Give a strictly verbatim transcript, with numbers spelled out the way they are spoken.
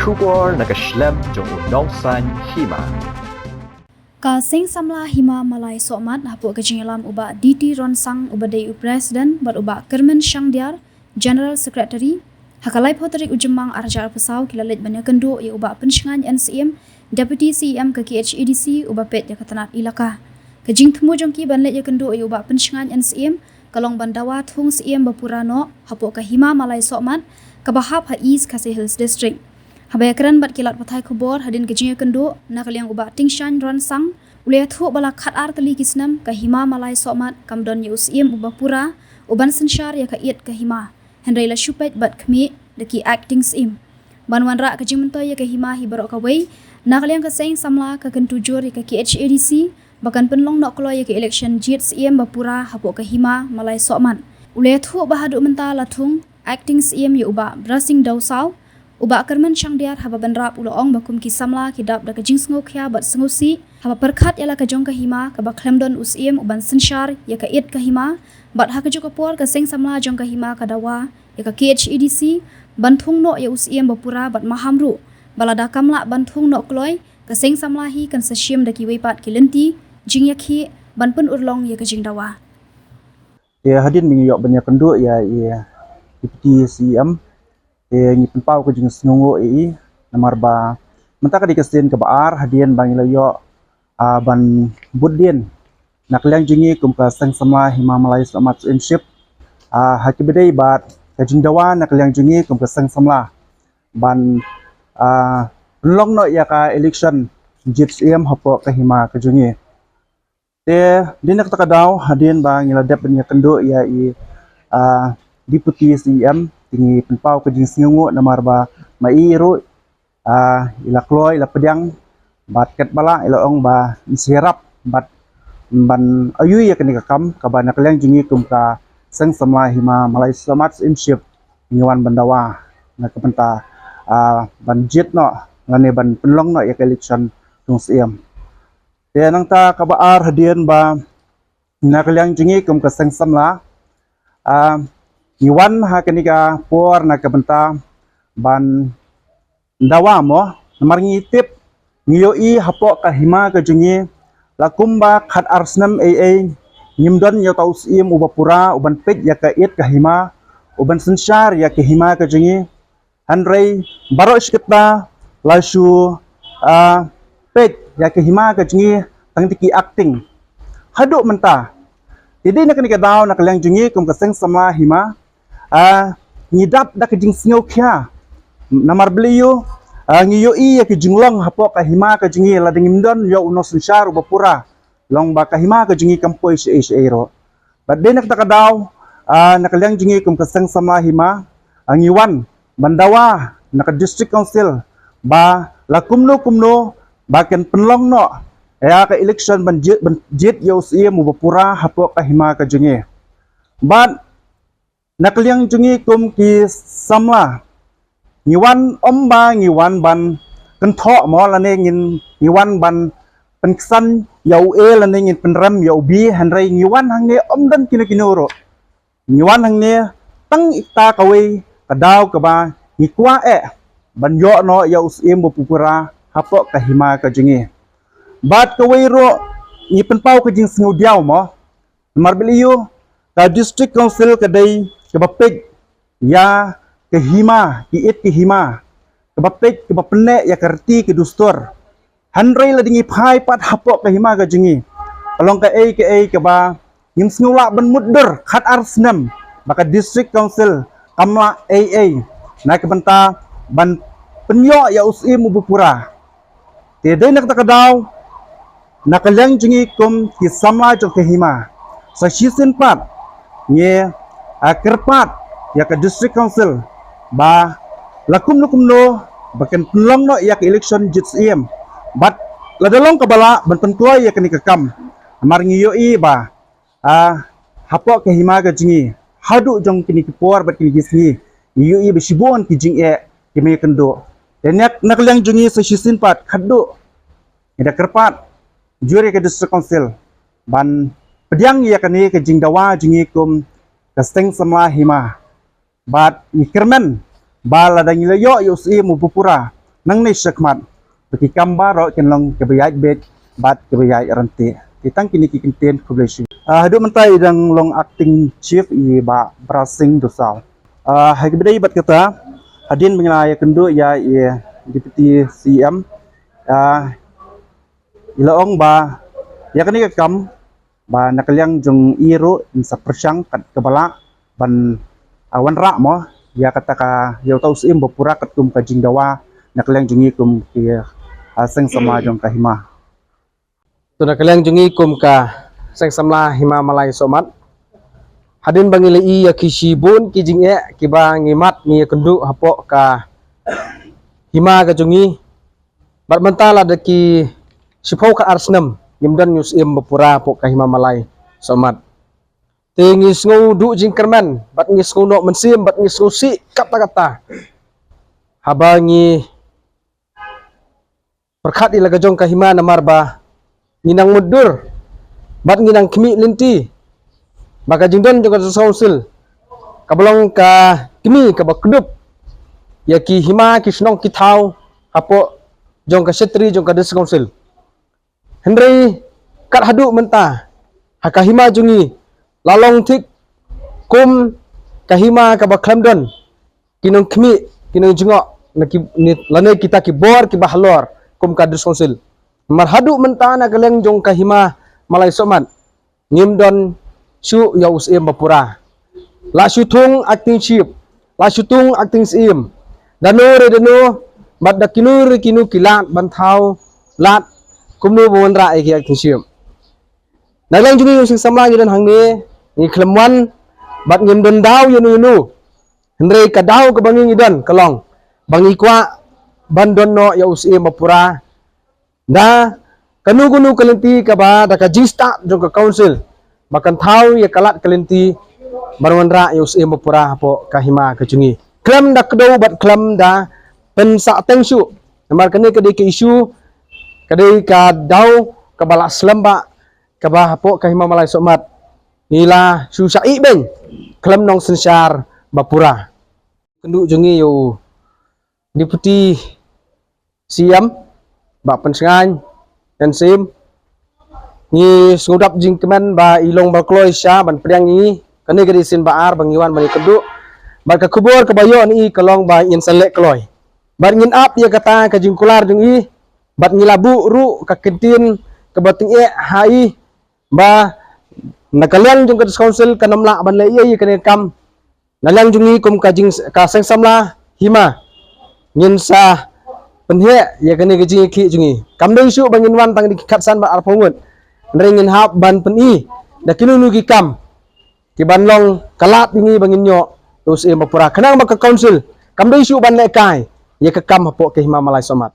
Khubor na ka shlem jong u nongsaiñ hima. Ka Seng Samla Hima Malai Sohmat hapoh ka jingïalam u Bah D T Ronsang uba dei u President bad u Bah Kyrmen Shangdiar, General Secretary, ha ka laiphew tarik u Jymmang arhajar arphew saw ki la leit ban ïakynduh ïa u Bah Pynshngaiñ N Syiem, Deputy C E M ka K H A D C uba peit ïa ka tnat elaka. Ka jingthmu jong ki ban leit ïakynduh ïa u Bah Pynshngaiñ N Syiem ka long ban dawa thung Syiem ba pura noh hapoh ka Hima Malai Sohmat kaba hap ha East Khasi Hills District. Haba ïakren bad ki lad pathai khubor hadien ka jingïakynduh, na ka liang u Bah Tyngshaiñ Ronsang u la ïathuh ba la khatar tylli ki snem ka Hima Malai Sohmat kam don ïa u Syiem uba pura u ban synshar ïa ka ïit ka hima, hynrei la shu peit bad khmih da ki acting Syiem. Ban wanrah ka jingmyntoi ïa ka hima hi baroh kawei, na ka liang ka Seng Samla ka kyntu jur ïa ka K H A D C ba kan pynlong noh kloi ïa ka election jied Syiem ba pura hapoh ka Hima Malai Sohmat. U la ïathuh ba haduh mynta la thung acting Syiem ïa u Bah Brasing Dawsaw, u Bah Kyrmen Shangdiar haba bynrap u la ong ba kum ki samla ki dap da ka jingsngewkhia bad sngewsih haba pyrkhat ïa la ka jong ka hima kaba khlem don u Syiem u ban synshar ïa ka ïit ka hima, bad ha kajuh ka por ka Seng Samla jong ka hima ka dawa ïa ka K H A D C ban thung noh ïa u Syiem ba pura bad maham ruh ba lada kam lah ban thung noh kloi, ka Seng Samla hi kan sa shim da kiwei pat ki lynti jingïakhih ban pynurlong ïa ka jingdawa. Te hadien ba ngi ïoh ban ïakynduh ïa i Deputy C E M, te ngi pynpaw ka jingsngewnguh ïa i, namar ba mynta ka dei ka sien kaba ar hadien ba ngi la ïoh, ah, ban bud dien na ka liang jong ngi kum ka Seng Samla Hima Malai Sohmat Syiemship, ah, ha kaba dei bad ka jingdawa na ka liang jong ngi kum ka Seng Samla ban, ah, pynlong noh ïa ka election jied Syiem hapoh ka hima ka jong ngi. Te dei na kata ka daw hadien ba ngi la dep ban ïakynduh ïa i, ah, Deputy C E M, te ngi pynpaw ka jingsngewnguh namar ba ma i ruh, ah, i la kloi, i la pdiang bad katba lah i la ong ba yn sa ïarap bad ban ïoh ïa kane ka kam kaba na ka liang jong ngi kum ka Seng Samla Hima Malai Sohmat Syiemship ngi wan ban dawa na ka bynta, ah, ban jied noh lane ban pynlong noh ïa ka election thung Syiem. Te nangta kaba ar hadien ba na ka liang jong ngi kum ka Seng Samla, ah, ngi wan ha kane ka por na ka bynta ban dawa mo, namar ngi tip, ngi ïohi hapoh ka hima ka jong ngi la kumba khatar snem ei ei ngim don ïa uta u Syiem uba pura u ban peit ïa ka ïit ka hima, u ban synshar ïa ka hima ka jong ngi. Hynrei baroh shi katta la shu, ah, peit ïa ka hima ka jong ngi tang da ki acting. Haduh mynta, te dei na kane ka daw na ka liang jong ngi kum ka Seng Samla Hima, ah, ngi dap da ka jingsngewkhia. Namar balei ïoh, ah, ngi ïohi ïa ka jinglong hapoh ka hima ka jong ngi lada ngim don ïa u nongsynshar uba pura. Long ba ka hima ka jong ngi kam poi shaei shaei ruh. Bad dei na kata ka daw, ah, na ka liang jong ngi kum ka Seng Samla Hima, ah, ngi wan ban dawa na ka District Council ba la kumno kumno ba kan pynlong noh ïa ka election ban jied, ban jied ïa u Syiem uba pura hapoh ka hima ka jong ngi. Bad na ka liang jong ngi kum ki samla, ngi wan ym ba ngi wan ban kynthoh mo lane ngin, ngi wan ban pynksan ïa u A lane ngin pynrem ïa u B, hynrei ngi wan hangne ym don kino kino ruh. Ngi wan hangne tang ïa kata kawei ka daw kaba ngi kwah eh ban ïoh noh ïa u Syiem uba pura hapoh ka hima ka jong ngi. Bad kawei ruh ngi pynpaw ka jingsngewdiaw mo. Namar balei ïoh, ka District Council ka dei kaba peit ïa ka hima, ki ïit ki hima, kaba peit, kaba pynneh ïa ka riti ka dustur. Hynrei lada ngi phai pat hapoh ka hima ka jong ngi, ka long kaei kaei kaba ngim sngew lah ban mutdur khatar snem ba ka District Council kam lah ei ei na ka bynta ban pynïoh ïa u Syiem uba pura. Te dei na kata ka daw, na ka liang jong ngi kum ki samla jong ka hima, sa shisien pat ngi, ah, kyrpad ïa ka District Council ba la kumno kumno ba kan pynlong noh ïa ka election jied Syiem. Bad lada long kaba lah ban pynkloi ïa kane ka kam. Namar ngi ïohi ba, ah, hapoh ka hima ka jong ngi, haduh jong kine ki por bad kine ki sngi, ngi ïohi ba shibun ki jingeh ki mih kynduh. Te na ka liang jong ngi sa shisien pat, haduh ngi da kyrpad jur ïa ka District Council ban pdiang ïa kane ka jingdawa jong ngi kum ka Seng Samla Hima. Bad ngi kyrmen ba lada ngi la ïoh ïa u Syiem uba pura, nangne shakhmat ba ki kam baroh kin long kiba ïaid beit bad kiba ïaid ryntih. Te tang kine ki kyntien, khublei shibun. Ah, haduh mynta i dang long acting chief i Bah Brasing Dusaw. Ah, ha kaba ïadei bad kata, hadien ba ngi la ïakynduh ïa i Deputy C M, ah, i la ong ba ïa kane ka kam ba na ka liang jong i ruh in sa pyrshang kat kaba lah ban, ah, wanrah mo ïa kata ka, ïa uta u Syiem Bapura katkum ka jingdawa na ka liang jong i kum ki, ah, seng samla jong ka hima. To na ka liang jong i kum ka seng samla hima Malai Sohmat, hadien ba ngi la ïohi ïa ki shibun ki jingeh kiba ngi mad ngi ïakynduh hapoh ka hima ka jong i, bad mynta la da ki shiphew khat ar snem ngim don ïa u Syiem Bapura hapoh ka hima Malai Sohmat. Te ngi sngew duh jingkyrmen bad ngi sngew noh mynsiem bad ngi sngew sih katta katta haba ngi pyrkhat ïa la ka jong ka hima, namar ba ngi nang mutdur bad ngi nang khmih lynti ba ka jingdon jong ka District Council kaba long ka kmie kaba kdup ïa ki hima ki shnong ki thaw hapoh jong ka shatri jong ka District Council. Hynrei kat haduh mynta ha ka hima jong i la long thik kum ka hima kaba khlem don ki nongkhmih, ki nongjngoh, na ki, ni, lane kita ki bor kiba halor kum ka District Council. Namar haduh mynta na ka liang jong ka hima Malai Sohmat ngim don shuh ïa u Syiem Bapura. La shu thung acting chief, la shu thung acting Syiem, da no re da no, bad da kino re kino ki lad ban thaw lad kumno ba wanrah ïa ki acting chief. Na liang jong ngi u seng samla ngi don hangne, ngi khlem wan bad ngim don daw ïa no ïa no. Hynrei ka daw kaba ngi ngi don ka long ba ngi kwah ban don noh ïa u Syiem Bapura da kano kano ka lynti kaba da ka jingstad jong ka council ba kan thaw ïa ka lad ka lynti ban wanrah ïa u Syiem Bapura hapoh ka hima ka jong ngi, khlem da kdew bad khlem da pynsahteng shuh. Namar kane ka dei ka issue, ka dei ka daw kaba la slem bha kaba hapoh ka hima Malai Sohmat ngi la shu shah ïehnoh khlem nongsynshar bapura. Kynduh jong ngi ïa u Deputy C M, Bah Pynsngew N Syiem, ngi sngewdap jingkmen ba i long ba kloi sha ban pdiang ïa ngi. Kane ka dei sien ba ar ba ngi wan ban ïakynduh, bad ka khubor kaba ïoh na i ka long ba ngin sa leh kloi. Bad ngin ap ïa kata ka jingkular jong i, bad ngi la buh ruh ka kyntien kaba tyngeh ha i ba na ka liang jong ka District Council kan ym lah ban leh ei ei ïa kane ka kam. Na liang jong ngi kum ka jing, ka seng samla hima, ngin sa pynheh ïa kane ka jingïakhih jong ngi. Kam dei shuh ba ngin wan tang da ki khatsan bad arphew ngut, hynrei ngin hap ban pyni da kino kino ki kam ki ban long ka lad ïa ngi ba ngin ïoh ïa u Syiem Bapura, khnang ba ka council kam dei shuh ban lehkai ïa ka kam hapoh ka hima Malai Sohmat.